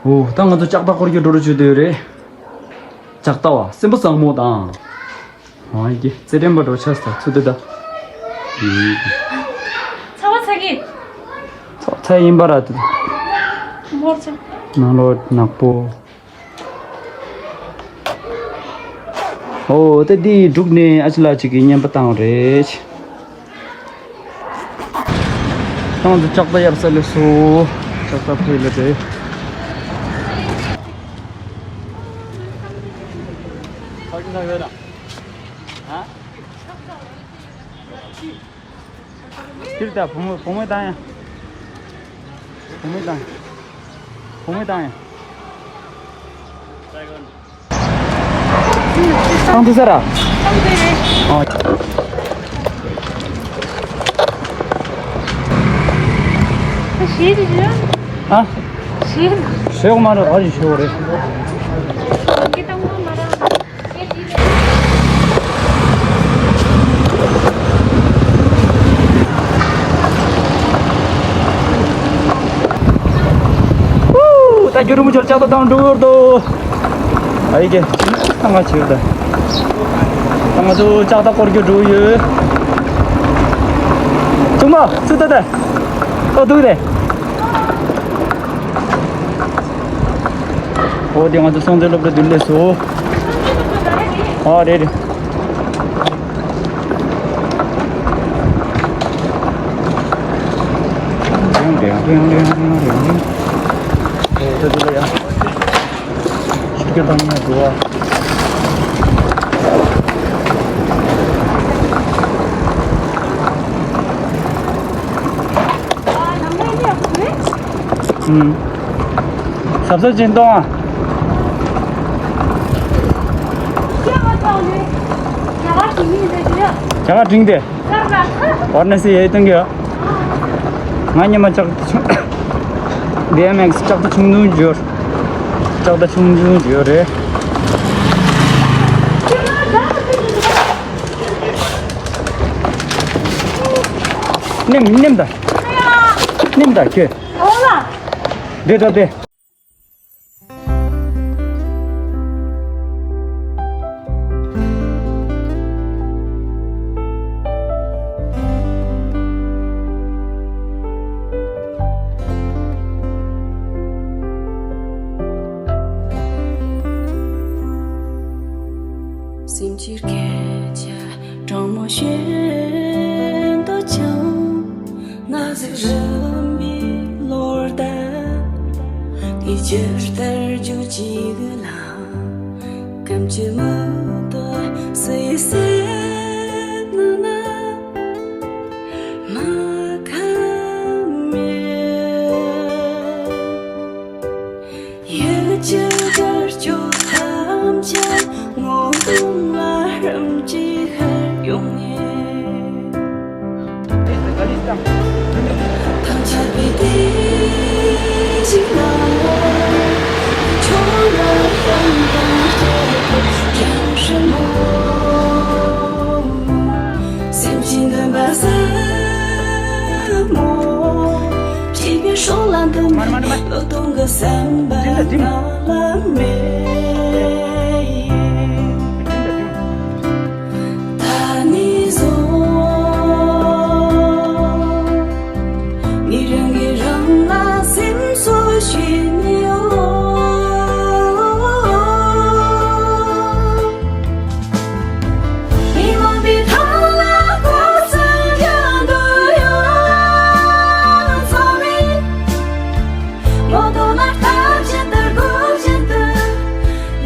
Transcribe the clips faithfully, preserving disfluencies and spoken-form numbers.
འོ་ད་ང་ཚོ་ལྕགས་རྟ་སྐོར་རྒྱུ་འགྲོ་རུ་བཅུག་བསྡད་ཡོད་རེད། ལྕགས་རྟ་བ་སེམས་པ་བཟང་མོ་དང་། འོ་ཡི་གེ་རྩེད་འགྲན་པ་འགྲོ་ཆགས་ས་ཚུད་དེ་ད། ཚ་བ་ཚ་གི། ཚ་ཚ་ཡིན་པ་ར་དེ། མོར་ཚ། ནང་ལོགས་ནག་པོ། ཨོ་ད་འདི་འབྲུག་ནས་ཨ་ཅི་ལགས་ཅིག་གིས་རྔན་པ་བཏང་བ་རེད། ཏང་དུ་ལྕགས་རྟ་གཡར་ས་ལས་སོ། ལྕགས་རྟ་ཕུད་ལ་རེད། འདིར་ད་བུ་མོ་བུ་མོ་བཏང་ཡ། བུ་མོ་བཏང་ཡ། བུ་མོ་བཏང་ཡ། ཏང་དུ་ས་ར། ཏང་དུ་རེད། ཨ། ཞེས་ཞེས། ཨ། ཞེས། ཞེས་མ་རེད་ཨ་ཞེས་ཞེས་རེད། ཏང་དུ་མ་ར། ད་རྒྱུ་རུ་མུ་ཆོར་ལྕགས་རྟ་དང་འགྲོ་ཡོད་དོ། ཨ་ཡི་གེ་ད་ང་ཆེ་ད། ད་ང་ཚོ་ལྕགས་རྟ་སྐོར་རྒྱུ་འགྲོ་ཡོད། ཚུགས་མ་ཚུགས་ད་ད། ཏོ་དུག་དེ། ཨོ་དེ་ང་ཚོ་སྲོང་བཙན་སློབ་གྲྭ་མདུན་ལས་སོ། ཨ་རེད་རེད། ཨུམ། ཟབ་ཟབ་ཅན་གཏོང་ཨ། རྒྱ་གར་འགྲིག་སྟེ། བར་ན་སི་ཡའི་སྟོན་གྱི་ང་ཉི་མ་ལྕགས་རྟ་ཆུང་། བི་ཨེམ་ཨེག་སི་ལྕགས་རྟ་ཆུང་ཆུང་འབྱོར། ལྕགས་རྟ་ཆུང་ཆུང་འབྱོར་རེད། ནེམ་ནེམ་ད། ནེམ་ད་ཁྱོད། འདི་ད་དེ། སེམས་ཀྱི་སྐད་ཆ་དྲང་མོ་བཤད་འདོད་ཀྱང་། ན་ཟུག་རིམ་པས་ལོར་ལྡན། དེ་ཕྱིར་ལྟར་རྒྱུ་གཅིག་ལ། སྐམ་གྱི་མི་འདོད་སུ་ཡི་སེམས་ནང་ན་མ་ཁ་མེད། ཡུལ་གྱི་དགའ་སྐྱོ་ཐམས་ཅད་ངོ་གདོང་ལ་རིམ་གྱིས་ཤར་ཡོང་ངེས། ཐང་ཆད་པའི་དུས་ཤིག་ན། ཁྱོད་ལ་ཡང་དང་བསྐྱར་དུ་ཡང་སྲིད་མོ། སེམས་ཀྱི་འདུན་པ་ཟབ་མོ། བྲིས་པའི་སྲོག་ལ་འདུན་པའི་བློས་གཏོང་གི་བསམ་པ་ང་ལ་མེད། ད་ནས་བཟུང་ངས་རང་གིས་རང་ལ་སེམས་གསོ་ཞུས་ནས་ཡོད། མི་མང་པོའི་ཐང་ལ་ཁོ་ཚོ་འགྲོ་འདོད་ཡོད། ཚང་མས་ངོ་གདོང་ལ་ལྟ་བཞིན་དུ་སྒུག་བཞིན་དུ་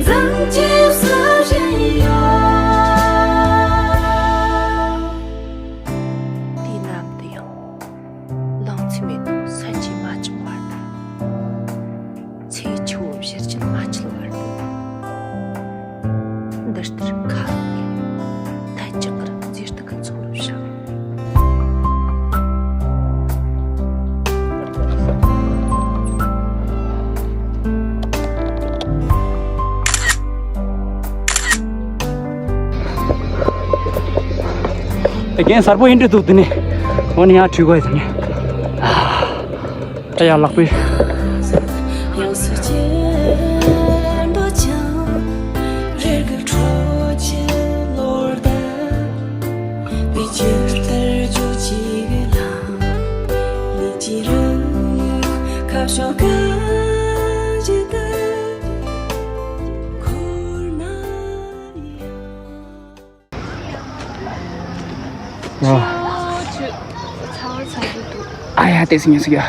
འཛུམ་གྱིས་བསུ་བཞིན་ཡོད། དུས་ནམ་དུ་ཡང་ལང་ཚོའི་མེ་ཏོག་སད་ཀྱིས་མ་བཅིངས་བར་དུ། ཚེ་ཆུ་བོ་བཞུར་ཅན་མ་འཁྱིལ་བར་དུ། འདི་ལྟར་ཁ་ལོ་ནས་ཐལ་ལྕག་གི་རི་མཛེས་སྡུག་གི་མཚོ་རུ་བཞག་རྒན་གསར་པོ་ཡིན་འདྲ་འདུག་དེ་ནས་འོ་ནི་ཡང་བྲིས་དགོས་དེ་ནས། ཨ་ཡ་ལག་པས། ཡ། ཆུ་ཚ་བ་ཚ་གི་འདུག་ཨ་ཡ་ཏེ་སི་ངེ་སི་ཡ།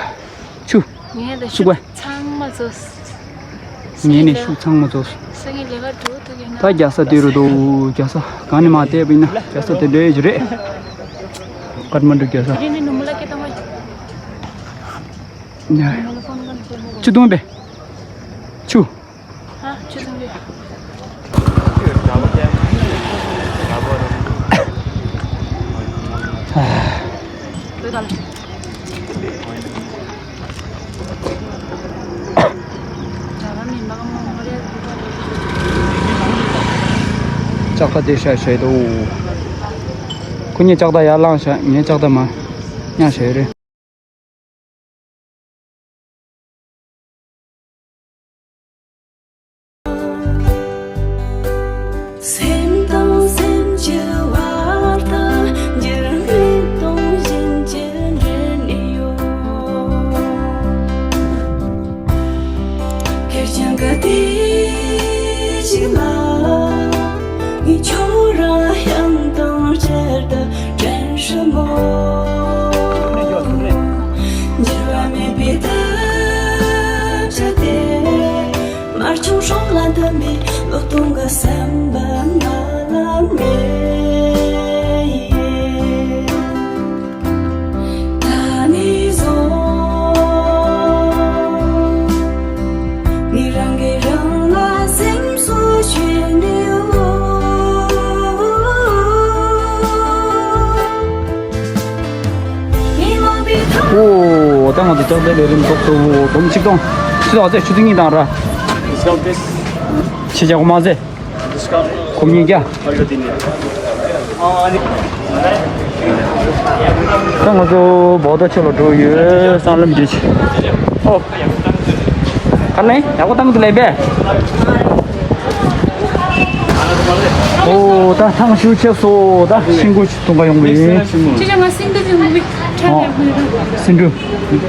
ཆུ། ངས་ལ་ཆུ་ཚང་མ་བཙོས། ངས་ནི་ཆུ་ཚང་མ་བཙོས། སང་ཉིན་ལས་ཀ་འགྲོ་ཐུབ་ཀྱི་ན། ད་རྒྱལ་ས་དེ་རུ་འདུག་རྒྱལ་ས་གང་ནས་མ་བལྟས་པ་ཡིན་ན་རྒྱལ་ས་དེ་འདྲ་ཞིག་རེད། ཀ་ཐ་མན་ཌུ་རྒྱལ་ས། དེ་རིང་ནི་ནུ་མོ་ལ་སྐད་བཏང་བ། ཆུ་འཐུང་པས། ཆུ། ཨ། ཆུ་ཚང་གི། ལྕགས་རྟ་དེ་ཤ་ཤེད་དོ། ཁོ་གཉིས་ལྕགས་རྟ་ཡར་བླངས་ཤག་ངས་ལྕགས་རྟ་མར་བརྙ་ཤེད་རེད། སེམས་དང་སེམས་ཀྱི་བར་དུ་འགྱུར་མེད་སྟོང་བཞིན་གྱི་འདྲེས་ནས་ཡོད། ཁེར་རྐྱང་གི་དུས་ཤིག་ལ། ངས་ཁྱོད་རང་དབྱངས་དང་བཅས་ཏེ་དྲན་སྲིད་མོད། འགྱུར་བ་མེད་པའི་དུས་ཚོད་དེ། དམར་ཆུང་སྲོག་ལ་འདུན་པའི་བློས་གཏོང་གི་སེམས་པ་ང་ལ་མེད། ད་ནས་བཟུང་ངས་རང་གིས་རང་ལ་སེམས་གསོ་བྱེད་ནུས། ངས་མ་བི་ཐང་། ཨོ། ད་ང་ཚོ་ལྕགས་རྟའི་ལས་རིམ་ཐོག་ཏུ་འབུམ་ཆིག་སྟོང་། ཆུ་ཚོད་ཨ་ཙེ་ཆུ་ཚོད་གཉིས་དང་ར། ཆེ་ཆག་མ་ཟད། ཁོམ་ཉིས་བརྒྱ། ད་ང་ཚོ་བོ་ད་ཆུ་ལ་འགྲོ་ཡོད་སྲང་ལམ་བརྒྱུད། ཨོ། ག་ལེ་ཡག་པོ་བཏང་གི་ལེ་པས། ཨོ་ད་ཐང་ཞུ་ཆེ་སོ་ད་ཤིང་ཀུ་ཐུང་ག་ཡོང་བའི། ཁྱེད་ཅག་ང་སེང་གེ་ཅིག་མི་ཁྲ་ཨོ། ཡག་མི་རུང་། སེང་འབྲུ།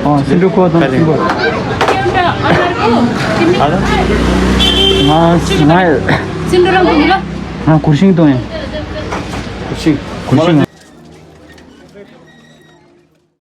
ཨོ་སེང་འབྲུ་ཁོ་དང་སེང་འབྲུ། ང་ང་སེང་འབྲུ་རང་གོང་ལ། ང་གུར་ཤིང་གཏོང་ཡིན། གུར་ཤིང་། གུར་ཤིང་།